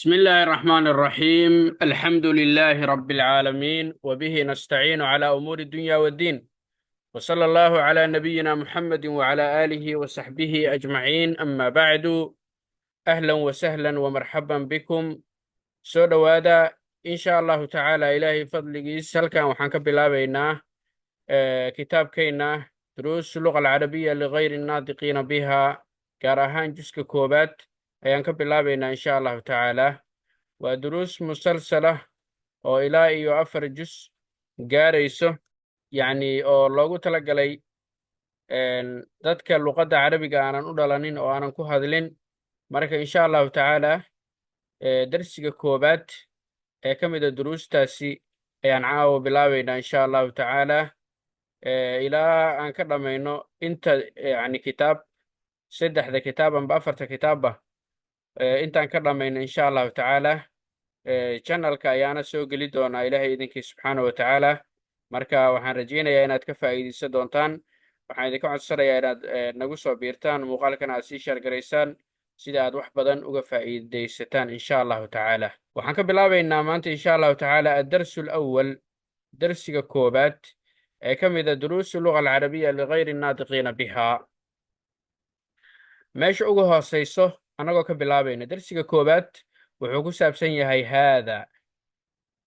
بسم الله الرحمن الرحيم، الحمد لله رب العالمين، وبه نستعين على أمور الدنيا والدين، وصلى الله على نبينا محمد وعلى آله وصحبه أجمعين. أما بعد، أهلا وسهلا ومرحبا بكم. Soo dhowaada. In sha Allahu tacaala, Ilaahay fadligiis, halkan waxaan ka bilaabaynaa kitaabkeenna Duruus Luga Alcarabiya Ligayri Nnaadiqiina Biha, gaar ahaan juska koowaad ayaan ka bilaabaynaa, insha Allahu tacaala. Waa duruus musalsala oo ilaa iyo 4 jus gaarayso, yacni oo loogu talagalay dadka luqadda Carabiga aanan u dhalanin oo aanan ku hadlin. Marka, insha Allahu tacaala, darsiga koowaad ee ka mida duruustaasi ayaan caawa bilaabaynaa, insha Allahu tacaala, ilaa aan ka dhammayno inta yani kitaab, saddexda kitaab amba afarta kitaabba intaan ka dhammayno, insha Allahu tacaala. Channelka ayaana soo geli doonaa, Ilaahay idinkii subxaana wa tacaala. Marka waxaan rajaynayaa inaad ka faa'iidaysan doontaan. Waxaan idinka codsanayaa inaad nagu soo biirtaan, muuqaalkan aad sii share garaysaan, sida aad wax badan uga faa'iidaysataan, insha Allahu tacaala. Waxaan ka bilaabaynaa maanta, insha Allahu tacaala, addarsu alawal, darsiga koowaad ee ka mida duruusu luga alcarabiya ligayri nnaadiqiina biha. Meesha ugu hooseyso annagoo ka bilaabayna, darsiga koowaad wuxuu ku saabsan yahay haada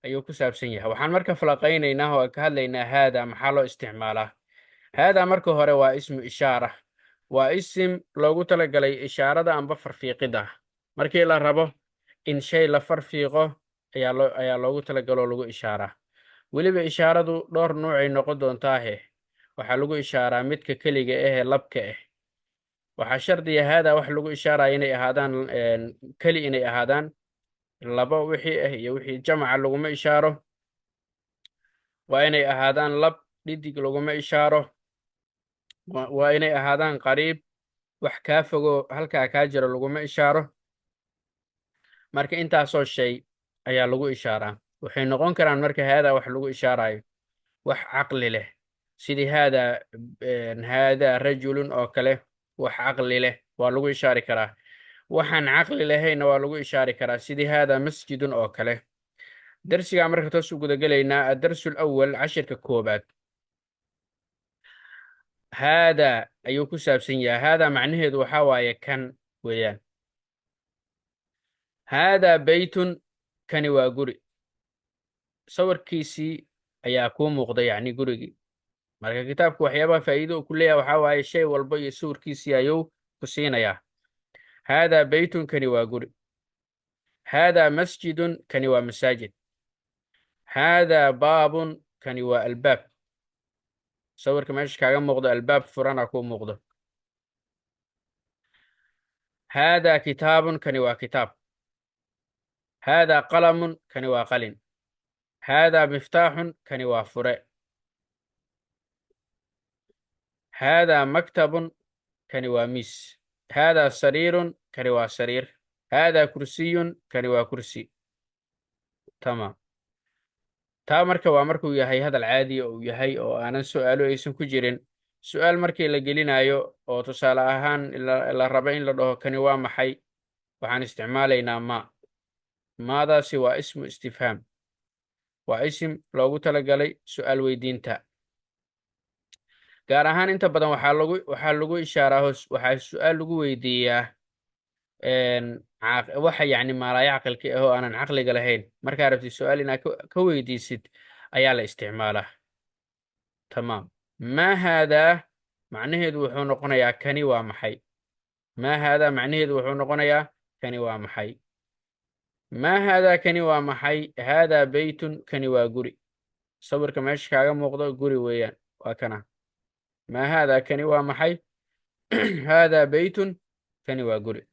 ayuu ku saabsan yahay. Waxaan marka falaqaynaynaa oo ka hadlaynaa haada maxaa loo isticmaalaa. Haada marka hore waa ismu ishaara, waa isim loogu talagalay ishaarada amba farfiiqida. Markii la rabo in shay la farfiiqo ayaa loogu talagaloo lagu ishaaraa. Weliba ishaaradu dhowr nuucay noqon doontaahe. Waxaa lagu ishaaraa midka keliga ahee labka ah. Waxaa shardiya haada wax lagu ishaaraya inay ahaadaan keli, inay ahaadaan. Labo wixii ah iyo wixii jamaca laguma ishaaro. Waa inay ahaadaan lab, dhidig laguma ishaaro. Waa inay ahaadaan qariib, wax kaa fogo halkaa kaa jiro laguma ishaaro. Marka intaasoo shay ayaa lagu ishaaraa. Waxay noqon karaan marka haadaa wax lagu ishaarayo wax caqli leh, sidii haadaa rajulun oo kale. Wax caqli leh waa lagu ishaari karaa. Waxaan caqli lahaynna waa lagu ishaari karaa, sidii haadaa masjidun oo kale. Darsigaa marka toos u gudagelaynaa. Addarsu alawal, cashirka koobaad, haadaa ayuu ku saabsan yahay. Haadaa macnaheedu waxaa waaye kan weeyaan. Haadaa beytun, kani waa guri. Sawirkiisii ayaa kuu muuqda, yacni gurigii. Marka kitaabku waxyaabaha faa'iido uu ku leeyahay waxaa waaye shay walba iyo sawirkiisii ayuu ku siinayaa. Haadaa beytun, kani waa guri. Haadaa masjidun, kani waa masaajid. Haadaa baabun, kani waa albaab. Sawirka meesha kaaga muuqdo albaab furana kuu muuqdo. Haadaa kitaabun, kani waa kitaab. Haadaa qalamun, kani waa qalin. Haadaa miftaaxun, kani waa fure. Haadaa maktabun, kani waa miis. Haadaa sariirun, kani waa sariir. Haadaa kursiyun, kani waa kursi. Tamaam. Taa marka waa markuu yahay hadal caadiya uu yahay oo aanan su'aalo aysan ku jirin. Su'aal markii la gelinayo oo tusaale ahaan la rabo in la dhaho "Kani waa maxay?", waxaan isticmaalaynaa ma. Maadaasi waa ismu istifhaam, waa isim loogu talagalay su'aal weydiinta. Gaar ahaan inta badan waxaa lagu ishaaraa hoos, waxaa su'aal lagu weydiiyaa waxa yacni maalaayacqilka ah oo aanan caqliga lahayn. Markaa rabtid su'aal inaad ka weydiisid ayaa la isticmaalaa. Tamaam. Maa haadaa macnaheedu wuxuu noqonayaa "Kani waa maxay?" Maa haadaa macnaheedu wuxuu noqonayaa "Kani waa maxay?" Maa haadaa, kani waa maxay? Haadaa beytun, kani waa guri. Sawirka meesha kaaga muuqdo guri weeyaan, waa kana. Maa haadaa, kani waa maxay? Haadaa beytun, kani waa guri.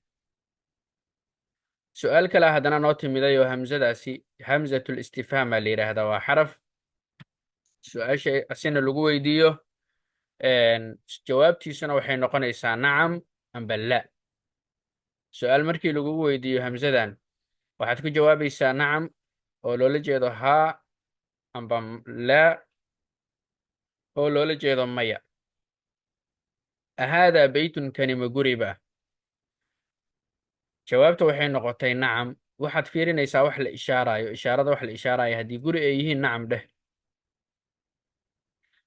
Su-aal kale haddana noo timiday oo hamsadaasi hamsatul istifhaam baa la yidhaahdaa. Waa xaraf su-aasha asina lagu weydiiyo, jawaabtiisuna waxay noqonaysaa nacam amba la. Su-aal markii lagugu weydiiyo hamsadan, waxaad ku jawaabaysaa nacam oo loola jeedo haa, amba laa oo loola jeedo maya. Ahaadaa beytun, kani ma guriba? Jawaabta waxay noqotay nacam. Waxaad fiirinaysaa wax la ishaarayo, ishaarada wax la ishaarayo. Haddii guri ay yihiin, nacam dheh.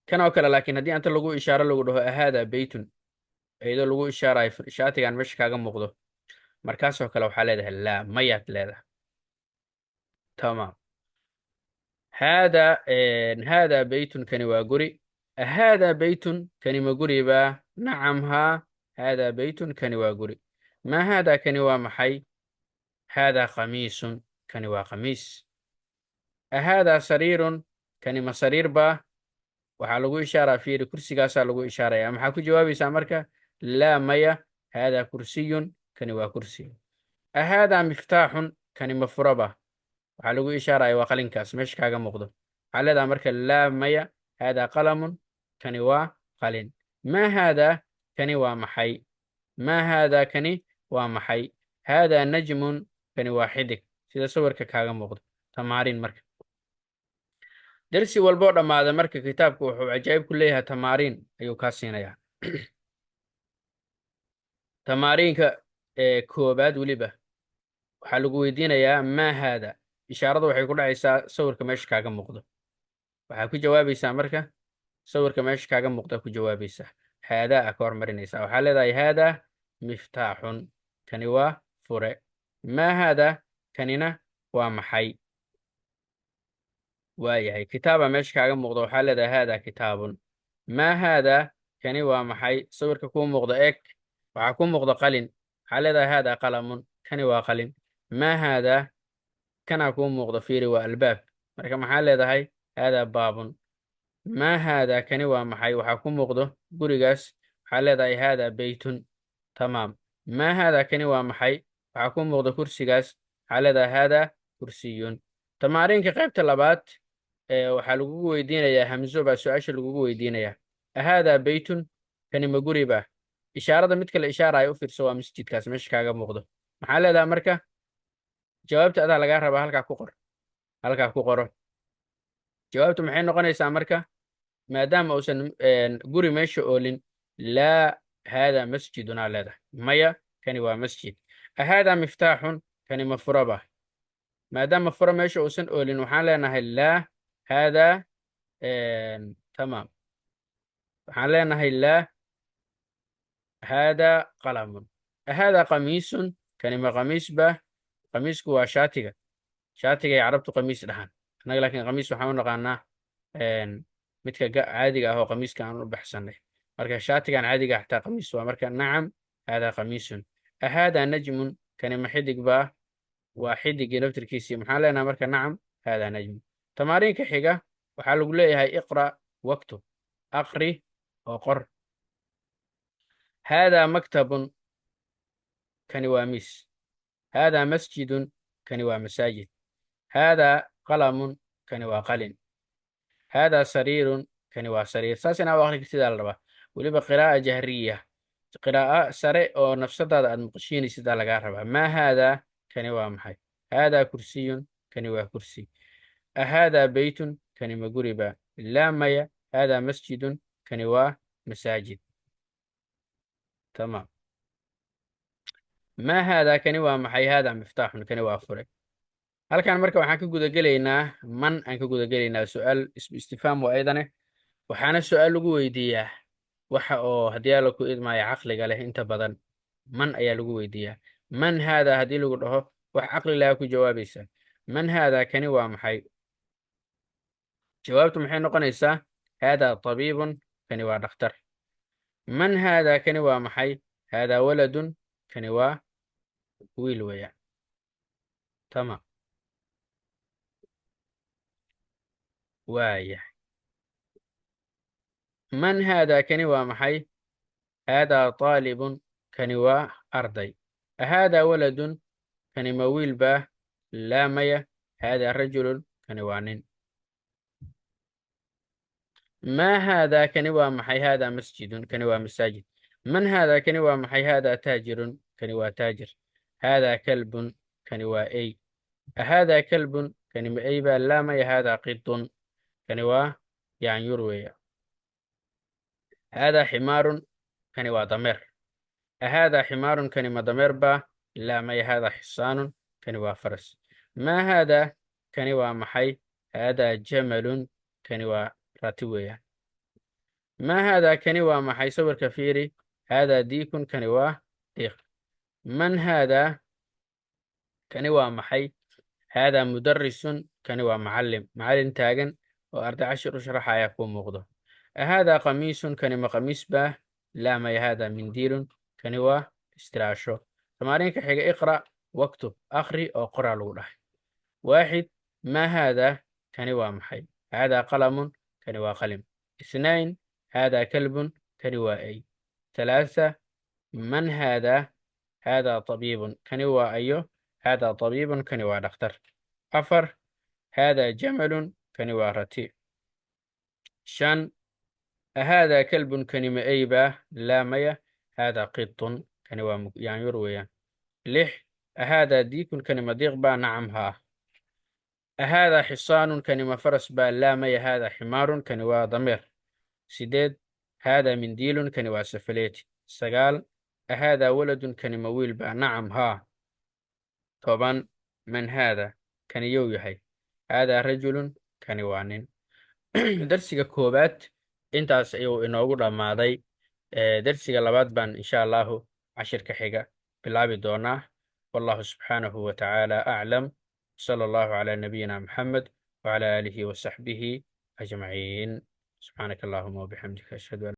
Kan oo kale laakiin haddii anta lagu ishaaro, lagu dhaho "أهذا بيت", iyadoo lagu ishaarayo shaatigan meesha kaaga muuqdo, markaasoo kale waxaa leedahay laa, mayaad leedahay. Tamaam. هذا بيت, kani waa guri. أهذا بيت, kani ma guri baa? Nacam, haa. هذا بيت, kani waa guri. ما هذا, kani waa maxay? هذا قميص, kani waa qamiis. أهذا سرير, kani ma sariir baa? Waxaa lagu ishaaraa, fiiri, kursigaasaa lagu ishaaraya. Maxaa ku jawaabaysaa marka? Laa, maya. هذا كرسي, kani waa kursi. أهذا مفتاح, kani ma furaba? Waxaa lagu ishaaraya waa qalinkaas meesha kaaga muuqdo. Waxaa leedaha marka laa, maya. هذا قلم, kani waa qalin. ما هذا, kani waa maxay? ما هذا, kani waa maxay? هذا نجم, kani waa xidig, sida sawirka kaaga muuqdo. Tamaariin. Marka dersi walboo dhammaada marka kitaabku wuxuu cajaa'ib ku leeyahay, tamaariin ayuu kaa siinayaa. Tamaariinka ee koobaad weliba waxaa lagu weydiinayaa "ما هذا". Ishaaradu waxay ku dhacaysaa sawirka meesha kaaga muuqdo. Waxaa ku jawaabaysaa marka sawirka meesha kaaga muuqda ku jawaabaysaa. Haadaa a ka hormarinaysaa. Waxaa leedahay "هذا مفتاح", kani waa fure. "ما هذا", kanina waa maxay? Waayahay, kitaaba meesha kaaga muuqda. Waxaa leedahay "هذا كتاب". "ما هذا", kani waa maxay? Sawirka kuu muuqda eg. Waxaa kuu muuqda qalin. Waxaa leedahay "هذا قلم", kani waa qalin. "ما هذا", kanaa kuu muuqda, fiiri, waa albaab. Marka maxaa leedahay? "هذا باب". "ما هذا", kani waa maxay? Waxaa ku muuqdo gurigaas. Waxaa leedahay "هذا بيت". Tamaam. "ما هذا", kani waa maxay? Waxaa ku muuqda kursigaas. Waxaa leedahay "هذا كرسي". Tamaariinka qaybta labaad waxaa lagugu weydiinayaa hamzo baa su-aasha lagugu weydiinayaa. "أهذا بيت", kani ma guri baa? Ishaarada mid kale ishaaraya u fiirso, waa masjidkaas meesha kaaga muuqdo. Maxaa leedahay marka? Jawaabta adaa lagaa rabaa. Halkaa ku qor, halkaa ku qoro. Jawaabtu maxay noqonaysaa marka? Maadaama uusan guri meesha oolin, "لا هذا مسجد" aa leedahay, maya, kani waa masjid. "أهذا مفتاح", kani ma furaba? Maadaama furo meesha uusan oolin, waxaan leenahay "لا هذا". Tamaam, waxaan leenahay "لا هذا قلم". "أهذا قميص", kani ma qamiis ba? Qamiisku waa shaatiga. Shaatigay Carabtu qamiis dhahaan, annaga laakiin qamiis waxaan u naqaanaa midka caadiga ah oo qamiiska aan u baxsanay. Marka shaatigan caadiga xataa qamiis waa. Marka "نعم هذا قميص". "أهذا نجم", kani ma xidig baa? Waa xidigii naftirkiisii. Maxaan leenahay marka? "نعم هذا نجم". Tamaariinka xiga waxaa lagu leeyahay "اقرأ واكتب", aqri oo qor. "هذا مكتب", kani waa miis. "هذا مسجد", kani waa masaajid. "هذا قلم", kani waa qalin. "هذا سرير", kani waa sariir. Saas inaa u aqri kartidaa la rabaa. Weliba qiraa'a jahriya, qiraa'a sare oo nafsadaada aad maqashiinaysidaa lagaa rabaa. "ما هذا", kani waa maxay? "هذا كرسي", kani waa kursi. "أهذا بيت", kani ma guri ba? Laa, maya. "هذا مسجد", kani waa masaajid. Tamaam. "ما هذا", kani waa maxay? "هذا مفتاح", kani waa fure. Halkan marka waxaan ka guda gelaynaa man aan ka guda gelaynaa. Su-aal istifhaam waa ayadane. Waxaana su-aal lagu weydiiyaa waxa oo haddii Alla ku idmaayo caqliga leh. Inta badan man ayaa lagu weydiiyaa. "من هذا" haddii lagu dhaho, wax caqli laha ku jawaabaysaa. "من هذا", kani waa maxay? Jawaabtu maxay noqonaysaa? "هذا طبيب", kani waa dhakhtar. "من هذا", kani waa maxay? "هذا ولد", kani waa wiil weeyaan. Tamaam. Waayahay. "من هذا", kani waa maxay? "هذا طالب", kani waa arday. "أهذا ولد", kani ma wiil baa? Laa, maya. "هذا رجل", kani waa nin. "ما هذا", kani waa maxay? "هذا مسجد", kani waa masaajid. "من هذا", kani waa maxay? "هذا تاجر", kani waa taajir. "هذا كلب", kani waa ey. "أهذا كلب", kani ma ey baa? Laa, maya. "هذا قط", kani waa yaanyur weeya. "هذا حمار", kani waa dameer. "أهذا حمار", kani ma dameer baa? Laa, maya. "هذا حصان", Kani waa faras. ما هذا? Kani waa maxay? هذا جمل. Kani waa rati weeyaan. ما هذا? Kani waa maxay? Sawirka fiiri. هذا ديك. Kani waa diiq. من هذا? Kani waa maxay? هذا مدرس. Kani waa macallim, macallin taagan oo arday cashir u sharaxaya kuu muuqdo. أهذا قميص? Kani ma qamiis baa? لا, maya. هذا منديل. Kani waa istiraasho. Tamaariinka xiga: اقرأ واكتب. Akhri oo qoraa lagu dhahay. واحد، ما هذا? Kani waa maxay? هذا قلم. Kani waa qalim. اثنين، هذا كلب. Kani waa ey. ثلاثة، من هذا? هذا طبيب. Kani waa ayo? هذا طبيب. Kani waa dhakhtar. 4، هذا جمل. Kani waa rati. 5، أهذا كلب? Kani ma ey baa? لا, maya. هذا قط. Kani waa yaanyur weeyaan. 6، أهذا ديك? Kani ma diiq baa? نعم, haa. أهذا حصان? Kani ma faras baa? لا, maya. هذا حمار. Kani waa dameer. 8، هذا منديل. Kani waa safaleeti. 9، أهذا ولد? Kani ma wiil baa? نعم, haa. 10، من هذا? Kani yow yahay? هذا رجل. Kani waa nin. Darsiga koowaad intaas ayuu inoogu dhammaaday. Darsiga labaad baan insha Allahu cashirka xiga bilaabi doonaa. والله سبحانه وتعالى أعلم. صلى الله على نبينا محمد وعلى آله وصحبه أجمعين. سبحانك اللهم وبحمدك، أشهد أن